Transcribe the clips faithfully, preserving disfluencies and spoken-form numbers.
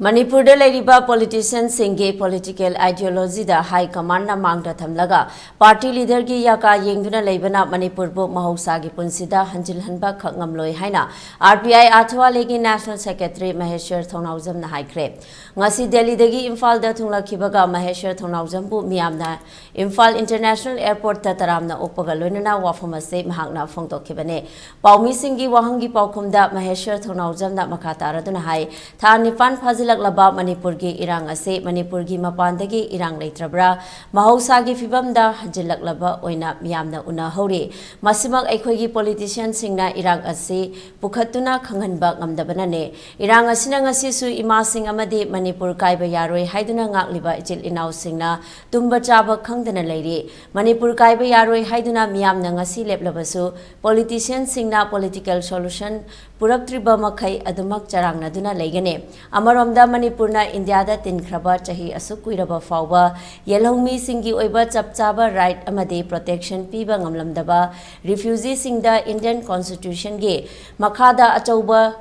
ꯃꯅꯤꯄꯨꯔꯗ ꯂꯩꯔꯤꯕ ꯄꯣꯂꯤꯇꯤꯁꯤꯌꯟꯁꯤꯡꯒꯤ ꯄꯣꯂꯤꯇꯤꯀꯦꯜ ꯑꯥꯏꯗꯤꯌꯣꯂꯣꯖꯤꯗ ꯍꯥꯏ ꯀꯃꯥꯟꯅ ꯃꯥꯡꯗ ꯊꯝꯂꯒ ꯄꯥꯔꯇꯤ ꯂꯤꯗꯔꯒꯤ ꯌꯥꯀꯥ ꯌꯦꯡꯗꯨꯅ ꯂꯩꯕꯅ ꯃꯅꯤꯄꯨꯔꯕꯨ ꯃꯍꯧꯁꯥꯒꯤ ꯄꯨꯟꯁꯤꯗ ꯍꯟꯖꯤꯜꯍꯟꯕ ꯈꯛ ꯉꯝꯂꯣꯏ ꯍꯥꯏꯅ ꯑꯥꯔ ꯄꯤ ꯑꯥꯏ ꯑꯥꯊꯋꯥꯂꯦꯒꯤ ꯅꯦꯁꯅꯦꯜ ꯁꯦꯀ꯭ꯔꯦꯇꯔꯤ ꯃꯍꯦꯁ꯭ꯋꯔ ꯊꯧꯅꯥꯎꯖꯝꯅ ꯍꯥꯏꯈ꯭ꯔꯦ꯫ ꯉꯁꯤ ꯗꯦꯜꯂꯤꯗꯒꯤ ꯏꯝꯐꯥꯜꯗ ꯊꯨꯡꯂꯛꯈꯤꯕꯒ ꯃꯍꯦꯁ꯭ꯋꯔ ꯊꯧꯅꯥꯎꯖꯝꯕꯨ ꯃꯤꯌꯥꯝꯅ ꯏꯝꯐꯥꯜ ꯏꯟꯇꯔꯅꯦꯁꯅꯦꯜ ꯑꯦꯌꯔꯄꯣꯔꯠꯇ ꯇꯔꯥꯝꯅ ꯑꯣꯛꯄꯒ ꯂꯣꯏꯅꯅ ꯋꯥꯐꯝ ꯑꯁꯤ ꯃꯍꯥꯛꯅ ꯐꯣꯡꯗꯣꯛꯈꯤꯕꯅꯤ꯫ ꯄꯥꯎꯃꯤꯁꯤꯡꯒꯤ ꯋꯥꯍꯪꯒꯤ ꯄꯥꯎꯈꯨꯝꯗ ꯃꯍꯦꯁ꯭ꯋꯔ ꯊꯧꯅꯥꯎꯖꯝꯅ ꯃꯈꯥ ꯇꯥꯔꯗꯨꯅ ꯍꯥꯏ, ꯊꯥ ꯅꯤꯄꯥꯟ ꯐꯥꯖꯤꯜꯂꯛꯂꯕ ꯃꯅꯤꯄꯨꯔꯒꯤ ꯏꯔꯥꯡ ꯑꯁꯤ ꯃꯅꯤꯄꯨꯔꯒꯤ ꯃꯄꯥꯟꯗꯒꯤ ꯏꯔꯥꯡ ꯂꯩꯇ꯭ꯔꯕ꯭ꯔꯥ? ꯃꯍꯧꯁꯥꯒꯤ ꯐꯤꯕꯝꯗ ꯍꯟꯖꯤꯜꯂꯛꯂꯕ ꯑꯣꯏꯅ ꯃꯤꯌꯥꯝꯅ ꯎꯅꯍꯧꯔꯤ꯫ ꯃꯁꯤꯃꯛ ꯑꯩꯈꯣꯏꯒꯤ ꯄꯣꯂꯤꯇꯤꯁꯤꯌꯟꯁꯤꯡꯅ ꯏꯔꯥꯡ ꯑꯁꯤ ꯄꯨꯈꯠꯇꯨꯅ ꯈꯪꯍꯟꯕ ꯉꯝꯗꯕꯅꯅꯤ꯫ ꯏꯔꯥꯡ ꯑꯁꯤꯅ ꯉꯁꯤꯁꯨ ꯏꯃꯥꯁꯤꯡ ꯑꯃꯗꯤ ꯃꯅꯤꯄꯨꯔ ꯀꯥꯏꯕ ꯌꯥꯔꯣꯏ ꯍꯥꯏꯗꯨꯅ ꯉꯥꯛꯂꯤꯕ ꯏꯆꯤꯜ ꯏꯅꯥꯎꯁꯤꯡꯅ ꯇꯨꯝꯕ ꯆꯥꯕ ꯈꯪꯗꯅ ꯂꯩꯔꯤ꯫ ꯃꯅꯤꯄꯨꯔ ꯀꯥꯏꯕ ꯌꯥꯔꯣꯏ ꯍꯥꯏꯗꯨꯅ ꯃꯤꯌꯥꯝꯅ ꯉꯁꯤ ꯂꯦꯞꯂꯕꯁꯨ, ꯄꯣꯂꯤꯇꯤꯁꯤꯌꯟꯁꯤꯡꯅ ꯄꯣꯂꯤꯇꯤꯀꯦꯜ ꯁꯣꯂꯨꯁꯟ ꯄꯨꯔꯛꯇ꯭ꯔꯤꯕ ꯃꯈꯩ ꯑꯗꯨꯃꯛ ꯆꯔꯥꯡꯅꯗꯨꯅ ꯂꯩꯒꯅꯤ꯫ ꯑꯃꯔꯣꯝꯗ, ꯃꯅꯤꯄꯨꯔꯅ ꯏꯟꯗꯤꯌꯥꯗ ꯇꯤꯟꯈ꯭ꯔꯕ ꯆꯍꯤ ꯑꯁꯨꯛ ꯀꯨꯏꯔꯕ ꯐꯥꯎꯕ ꯌꯦꯜꯍꯧꯃꯤꯁꯤꯡꯒꯤ ꯑꯣꯏꯕ ꯆꯞ ꯆꯥꯕ ꯔꯥꯏꯠ ꯑꯃꯗꯤ ꯄ꯭ꯔꯣꯇꯦꯛꯁꯟ ꯄꯤꯕ ꯉꯝꯂꯝꯗꯕ ꯔꯤꯐ꯭ꯌꯨꯖꯤꯁꯤꯡꯗ ꯏꯟꯗꯤꯌꯟ ꯀꯣꯟꯁꯇꯤꯇ꯭ꯌꯨꯁꯟꯒꯤ ꯃꯈꯥꯗ ꯑꯆꯧꯕ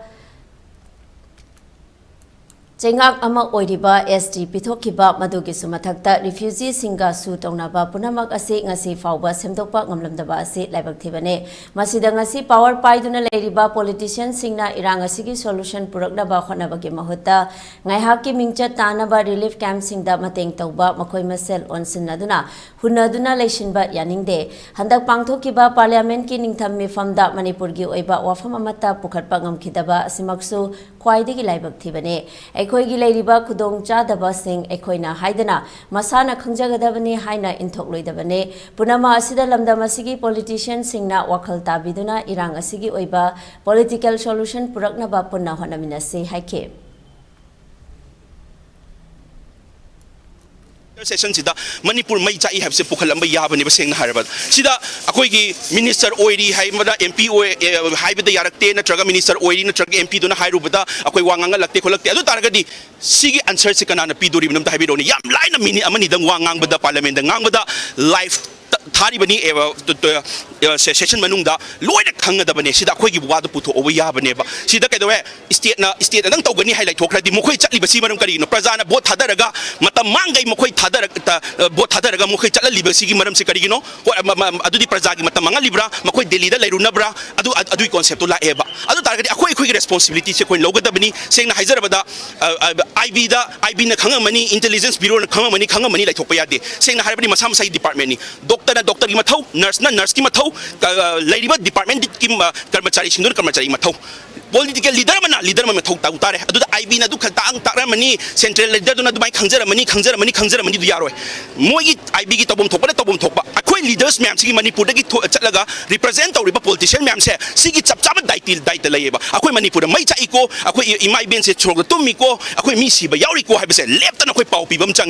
ꯆꯩꯉꯥꯛ ꯑꯃ ꯑꯣꯏꯔꯤꯕ ꯑꯦꯁ ꯇꯤ ꯄꯤꯊꯣꯛꯈꯤꯕ, ꯃꯗꯨꯒꯤꯁꯨ ꯃꯊꯛꯇ ꯔꯤꯐ꯭ꯌꯨꯖꯤꯁꯤꯡꯒ ꯁꯨ ꯇꯧꯅꯕ ꯄꯨꯝꯅꯃꯛ ꯑꯁꯤ ꯉꯁꯤ ꯐꯥꯎꯕ ꯁꯦꯝꯗꯣꯛꯄ ꯉꯝꯂꯝꯗꯕ ꯑꯁꯤ ꯂꯥꯏꯕꯛ ꯊꯤꯕꯅꯤ꯫ ꯃꯁꯤꯗ ꯉꯁꯤ ꯄꯥꯋꯔ ꯄꯥꯏꯗꯨꯅ ꯂꯩꯔꯤꯕ ꯄꯣꯂꯤꯇꯤꯁꯤꯌꯟꯁꯤꯡꯅ ꯏꯔꯥꯡ ꯑꯁꯤꯒꯤ ꯁꯣꯂꯨꯁꯟ ꯄꯨꯔꯛꯅꯕ ꯍꯣꯠꯅꯕꯒꯤ ꯃꯍꯨꯠꯇ, ꯉꯥꯏꯍꯥꯛꯀꯤ ꯃꯤꯡꯆꯠ ꯇꯥꯅꯕ ꯔꯤꯂꯤꯐ ꯀꯦꯝꯞꯁꯤꯡꯗ ꯃꯇꯦꯡ ꯇꯧꯕ, ꯃꯈꯣꯏ ꯃꯁꯦꯜ ꯑꯣꯟꯁꯤꯟꯅꯗꯨꯅ ꯍꯨꯟꯅꯗꯨꯅ ꯂꯩꯁꯤꯟꯕ ꯌꯥꯅꯤꯡꯗꯦ꯫ ꯍꯟꯗꯛ ꯄꯥꯡꯊꯣꯛꯈꯤꯕ ꯄꯥꯔꯂꯤꯌꯥꯃꯦꯟꯠꯀꯤ ꯅꯤꯡꯊꯝ ꯃꯤꯐꯝꯗ ꯃꯅꯤꯄꯨꯔꯒꯤ ꯑꯣꯏꯕ ꯋꯥꯐꯝ ꯑꯃꯠꯇ ꯄꯨꯈꯠꯄ ꯉꯝꯈꯤꯗꯕ ꯑꯁꯤꯃꯛꯁꯨ ꯈ꯭ꯋꯥꯏꯗꯒꯤ ꯂꯥꯏꯕꯛ ꯊꯤꯕꯅꯤ꯫ ꯑꯩꯈꯣꯏꯒꯤ ꯂꯩꯔꯤꯕ ꯈꯨꯗꯣꯡꯆꯥꯗꯕꯁꯤꯡ ꯑꯩꯈꯣꯏꯅ ꯍꯥꯏꯗꯅ ꯃꯁꯥꯅ ꯈꯪꯖꯒꯗꯕꯅꯤ ꯍꯥꯏꯅ ꯏꯟꯊꯣꯛꯂꯣꯏꯗꯕꯅꯤ꯫ ꯄꯨꯝꯅꯃꯛ ꯑꯁꯤꯗ ꯂꯝꯗꯝ ꯑꯁꯤꯒꯤ ꯄꯣꯂꯤꯇꯤꯁꯤꯌꯟꯁꯤꯡꯅ ꯋꯥꯈꯜ ꯇꯥꯕꯤꯗꯨꯅ ꯏꯔꯥꯡ ꯑꯁꯤꯒꯤ ꯑꯣꯏꯕ ꯄꯣꯂꯤꯇꯤꯀꯦꯜ ꯁꯣꯂꯨꯁꯟ ꯄꯨꯔꯛꯅꯕ ꯄꯨꯟꯅ ꯍꯣꯠꯅꯃꯤꯟꯅꯁꯤ ꯍꯥꯏꯈꯤ꯫ ꯁꯦꯁꯟꯁꯤꯗ ꯃꯅꯤꯄꯨꯔ ꯃꯩ ꯆꯥꯛꯏ ꯍꯥꯏꯕꯁꯦ ꯄꯨꯈꯠꯂꯝꯕ ꯌꯥꯕꯅꯦꯕ꯫ ꯁꯦꯡꯅ ꯍꯥꯏꯔꯕꯗ, ꯁꯤꯗ ꯑꯩꯈꯣꯏꯒꯤ ꯃꯤꯅꯤꯁꯇꯔ ꯑꯣꯏꯔꯤ ꯍꯥꯏꯕꯗ, ꯑꯦꯝ ꯄꯤ ꯑꯣꯏ, ꯑꯦ, ꯍꯥꯏꯕꯗ ꯌꯥꯔꯛꯇꯦ, ꯅꯠꯇ꯭ꯔꯒ ꯃꯤꯅꯤꯁꯇꯔ ꯑꯣꯏꯔꯤ, ꯅꯠꯇ꯭ꯔꯒ ꯑꯦꯝ ꯄꯤꯗꯨꯅ ꯍꯥꯏꯔꯨꯕꯗ ꯑꯩꯈꯣꯏ ꯋꯥ ꯉꯥꯡꯍꯜꯂꯛꯇꯦ ꯈꯣꯠꯂꯛꯇꯦ꯫ ꯑꯗꯨ ꯇꯥꯔꯒꯗꯤ ꯁꯤꯒꯤ ꯑꯟꯁꯔꯁꯤ ꯀꯅꯥꯅ ꯄꯤꯗꯣꯔꯤꯕꯅꯣ ꯑꯝꯇ ꯍꯥꯏꯕꯤꯔꯛꯎꯅꯦ꯫ ꯌꯥꯝ ꯂꯥꯏꯅ ꯃꯤꯅꯤꯠ ꯑꯃꯅꯤꯗꯪ ꯋꯥ ꯉꯥꯡꯕꯗ, ꯄꯥꯔꯂꯤꯌꯥꯃꯦꯟꯗ ꯉꯥꯡꯕꯗ ꯂꯥꯏꯐ ꯊꯥꯔꯤꯕꯅꯤ, ꯑꯦ, ꯇ-, ꯇ-, ꯑꯦ, ꯁꯦ-, ꯁꯦꯁꯟ ꯃꯅꯨꯡꯗ ꯂꯣꯏꯅ ꯈꯪꯒꯗꯕꯅꯦ꯫ ꯁꯤꯗ ꯑꯩꯈꯣꯏꯒꯤ ꯋꯥꯗꯨ ꯄꯨꯊꯣꯛꯑꯕ ꯌꯥꯕꯅꯦꯕ꯫ ꯁꯤꯗ ꯀꯩꯗꯧꯋꯦ? ꯁ꯭ꯇꯦꯠꯅ, ꯁ꯭ꯇꯦꯠꯅ ꯅꯪ ꯇꯧꯒꯅꯤ ꯍꯥꯏ ꯂꯩꯊꯣꯛꯈ꯭ꯔꯗꯤ ꯃꯈꯣꯏ ꯆꯠꯂꯤꯕꯁꯤ ꯃꯔꯝ ꯀꯔꯤꯒꯤꯅꯣ? ꯄ꯭ꯔꯖꯥꯅ ꯚꯣꯠ ꯊꯥꯗꯔꯒ ꯃꯇꯝ ꯃꯥꯡꯈꯩ ꯃꯈꯣꯏ ꯊꯥꯗꯔꯛ-, ꯇ-, ꯚꯣꯠ ꯊꯥꯗꯔꯒ ꯃꯈꯣꯏ ꯆꯠꯍꯜꯂꯤꯕꯁꯤꯒꯤ ꯃꯔꯝꯁꯤ ꯀꯔꯤꯒꯤꯅꯣ? ꯍꯣꯏ, ꯃ-, ꯃ-, ꯑꯗꯨꯗꯤ ꯄ꯭ꯔꯖꯥꯒꯤ ꯃꯇꯝ ꯃꯥꯡꯍꯜꯂꯤꯕ꯭ꯔꯥ? ꯃꯈꯣꯏ ꯗꯦꯜꯂꯤꯗ ꯂꯩꯔꯨꯅꯕ꯭ꯔꯥ? ꯑꯗꯨ, ꯑ-, ꯑꯗꯨꯒꯤ ꯀꯣꯟꯁꯦꯞꯇꯣ ꯂꯥꯛꯑꯦꯕ꯫ ꯑꯗꯨ ꯇꯥꯔꯒꯗꯤ ꯑꯩꯈꯣꯏ, ꯑꯩꯈꯣꯏꯒꯤ ꯔꯦꯁꯄꯣꯟꯁꯤꯕꯤꯂꯤꯇꯤꯁꯦ ꯑꯩꯈꯣꯏꯅ ꯂꯧꯒꯗꯕꯅꯤ꯫ ꯁꯦꯡꯅ ꯍꯥꯏꯖꯔꯕꯗ, ꯑ, ꯑ, ꯑꯥꯏ ꯕꯤꯗ, ꯑꯥꯏ ꯕꯤꯅ ꯈꯪꯉꯝꯃꯅꯤ, ꯏꯟꯇꯦꯂꯤꯖꯦꯟꯁ ꯕ꯭ꯌꯨꯔꯣꯅ ꯈꯪꯉꯝꯃꯅꯤ, ꯈꯪꯉꯝꯃꯅꯤ ꯂꯩꯊꯣꯛꯄ ꯌꯥꯗꯦ꯫ ꯁꯦꯡꯅ ꯍꯥꯏꯔꯕꯗꯤ ꯃꯁꯥ ꯃꯁꯥꯒꯤ ꯗꯤꯄꯥꯔꯠꯃꯦꯟꯅꯤ꯫ ꯗꯣꯛꯇꯔꯅ ꯗꯣꯛꯇꯔꯒꯤ ꯃꯊꯧ, ꯅꯔꯁꯅ ꯅꯔꯁꯀꯤ ꯃꯊꯧ, ꯀ-, ꯑ, ꯂꯩꯔꯤꯕ ꯗꯤꯄꯥꯔꯠꯃꯦꯟꯒꯤ, ꯑ, ꯀꯔꯃꯆꯥꯔꯤꯁꯤꯡꯗꯨꯅ ꯀꯔꯃꯆꯥꯔꯤꯒꯤ ꯃꯊꯧ꯫ ꯄꯣꯂꯤꯇꯤꯀꯦꯜ ꯂꯤꯗꯔ ꯑꯃꯅ ꯂꯤꯗꯔ ꯑꯃꯒꯤ ꯃꯊꯧ ꯇꯧ ꯇꯥꯔꯦ꯫ ꯑꯗꯨꯗ ꯑꯥꯏ ꯕꯤꯅ ꯑꯗꯨ ꯈꯛꯇꯪ ꯇꯥꯛꯂꯝꯃꯅꯤ, ꯁꯦꯟꯇ꯭ꯔꯦꯜ ꯂꯤꯗꯔꯗꯨꯅ ꯑꯗꯨꯃꯥꯏꯅ ꯈꯪꯖꯔꯝꯃꯅꯤ, ꯈꯪꯖꯔꯝꯃꯅꯤ, ꯈꯪꯖꯔꯝꯃꯅꯤꯗꯨ ꯌꯥꯔꯣꯏ꯫ ꯃꯣꯏꯒꯤ ꯑꯥꯏ ꯕꯤꯒꯤ ꯇꯧꯐꯝ ꯊꯣꯛꯄꯅ ꯇꯧꯐꯝ ꯊꯣꯛꯄ꯫ ꯑꯩꯈꯣꯏ ꯂꯤꯗꯔꯁ ꯃꯌꯥꯝꯁꯤꯒꯤ ꯃꯅꯤꯄꯨꯔꯗꯒꯤ ꯊꯣ-, ꯆꯠꯂꯒ ꯔꯤꯄ꯭ꯔꯖꯦꯟ ꯇꯧꯔꯤꯕ ꯄꯣꯂꯤꯇꯤꯁꯤꯌꯟ ꯃꯌꯥꯝꯁꯦ ꯁꯤꯒꯤ ꯆꯞ ꯆꯥꯕ ꯗꯥꯏꯇꯤ-, ꯗꯥꯏꯇ ꯂꯩꯌꯦꯕ꯫ ꯑꯩꯈꯣꯏ ꯃꯅꯤꯄꯨꯔꯗ ꯃꯩ ꯆꯥꯛꯏꯀꯣ, ꯑꯩꯈꯣꯏ ꯏ-, ꯏꯃꯥ ꯏꯕꯦꯟꯁꯦ ꯁꯣꯔꯣꯛꯇ ꯇꯨꯝꯃꯤꯀꯣ, ꯑꯩꯈꯣꯏ ꯃꯤ ꯁꯤꯕ ꯌꯥꯎꯔꯤꯀꯣ ꯍꯥꯏꯕꯁꯦ ꯂꯦꯞꯇꯅ ꯑꯩꯈꯣꯏ ꯄꯥꯎ ꯄꯤꯕ ꯑꯃ ꯆꯪꯉꯤ꯫